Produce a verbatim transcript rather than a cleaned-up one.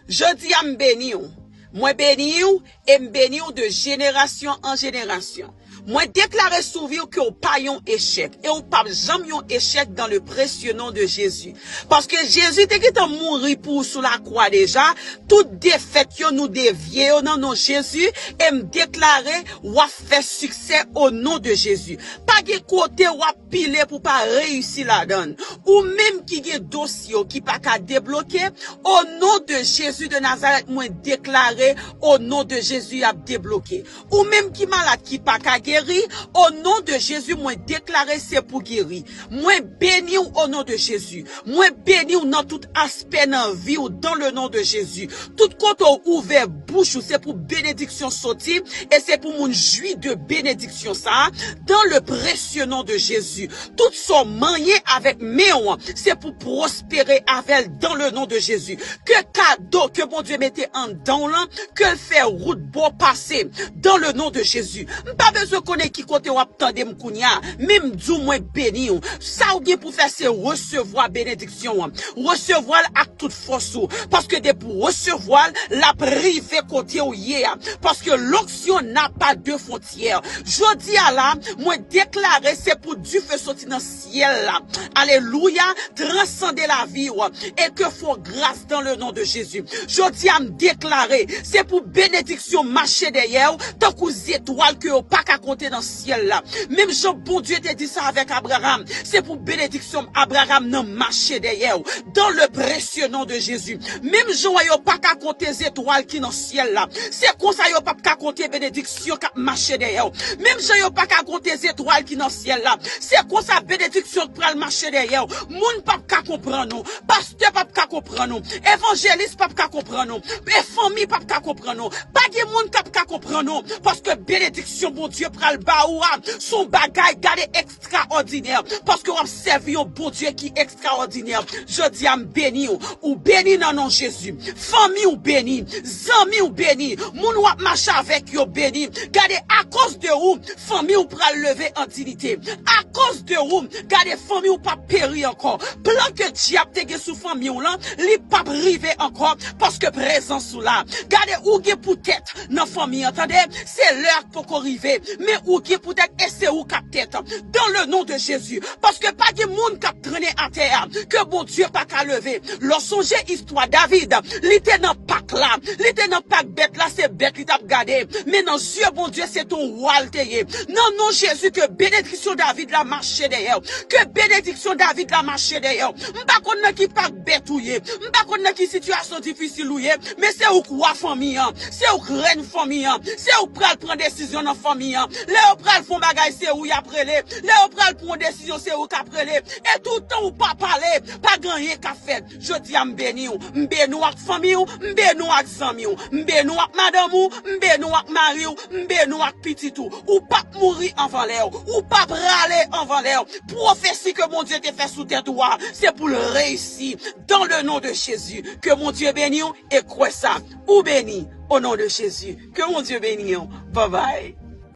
Jodi a m beni w. Mwen beni w e m beni w de jenerasyon an jenerasyon. Mwen deklare sou vi w ke w pa yon echèk e w p ap janm yon echèk dans le précieux nom de Jésus. Paske Jezi te gentan mouri pou w sou lakwa deja. Tout defèt yo nou devye yo nan non Jezi e m deklare w ap fè siksè o non de Jezi. Pa gen kote w ap pile pou pa reyisi ladan l. Ou menm ki gen dosye w ki pa ka debloke, o non de Jezi de Nazarèt, mwen deklare, o non de Jezi, y ap debloke. Ou menm ki malad ki pa ka geri, o non de Jezi, mwen deklare se pou geri. Mwen beni w o non de Jezi. Mwen beni w nan tout aspè nan vi w dans le nom de Jésus. Tout kote w ouvè bouch ou, se pou benediksyon soti e se pou moun jwi de benediksyon sa a dans le précieux nom de Jésus. Tout sa w manyen avèk men w, se pou pwospere avè l dans le nom de Jésus. Ke kado ke Bondye mete anndan w lan, ke l fè wout ba w pase dans le nom de Jésus. M pa bezwen konnen ki kote w ap tande m kounye a, men m di w mwen beni w. Sa w gen pou fè se resevwa benediksyon an. Resevwa l ak tout fòs ou. Paske depi w resevwa l, l ap rive kote w ye a. Paske l'onction n'a pas de frontières. Jodi a la, mwen deklare se pou dife soti nan syèl la. Alelouya, transande lavi w e ke fè w gras dans le nom de Jésus. Jodi a m deklare, se pou benediksyon mache dèyè w, tankou zetwal ke yo pa ka konte nan syèl la. Menm jan Bondye te di sa avèk Abraham, se pou benediksyon Abraham nan mache dèyè w, dans le précieux nom de Jésus. Menm jan w wè yo pa ka konte zetwal ki nan syèl la, se konsa yo p ap ka konte benediksyon k ap mache dèyè w. Menm jan yo pa ka konte zetwal ki nan syèl la, se konsa benediksyon k pral mache dèyè w. Moun p ap ka konprann ou, pastè p ap ka konprann ou, evanjelis p ap ka konprann ou, e fanmi p ap ka konprann ou. Pa gen moun k ap ka konprann ou, paske benediksyon Bondye pral ba ou a, se yon bagay, gade, ekstraòdinè, paske w ap sèvi yon Bondye ki ekstraòdinè. Jodi a, m beni w. Ou beni nan non Jezi. Fanmi w beni. Zanmi w beni. Moun w ap mache avèk yo beni. Gade, akoz de ou, fanmi w pral leve an diyite. Akoz de ou, gade, fanmi w p ap peri ankò. Plan ke dyab te gen sou fanmi w lan, li p ap rive ankò, paske prezans ou la. Gade, ou gen poutèt nan fanmi an, tande, se lè a k poko rive, men ou gen poutèt e se ou k ap tèt. Dans le nom de Jésus. Paske pa gen moun k ap trennen atè a, ke Bondye pa ka leve. Lè w sonje istwa David, li te nan pak la, li te nan pak bèt la, se bèt li t ap gade. Men nan zye Bondye, se te yon wa l te ye. Nan non Jezi, ke benediksyon David la mache dèyè w. Ke benediksyon David la mache dèyè w. M pa konn nan ki pak bèt ou ye. M pa konn nan ki sitiyasyon difisil ou ye. Men se ou k wa fanmi an. Se ou k rèn fanmi an. Se ou k pral pran desizyon nan fanmi an. Lè yo pral fè yon bagay, se ou y ap rele. Lè yo pral pran yon desizyon, se ou k ap rele. E toutan ou pa pale, pa gen anyen k ap fèt. Jodi a, m beni w. M beni w ak fanmi w. M beni w ak zanmi w. M beni w ak madanm ou. M beni w ak mari w. M beni w ak pitit ou. Ou p ap mouri anvan lè w. Ou p ap rale anvan lè w. Pwofesi ke Bondye te fè sou tèt ou a, se pou l reyisi. Dans le nom de Jésus. Ke Bondye beni w e kwè sa. Ou beni. O non de Jezi. Ke Bondye beni w. Bye bye.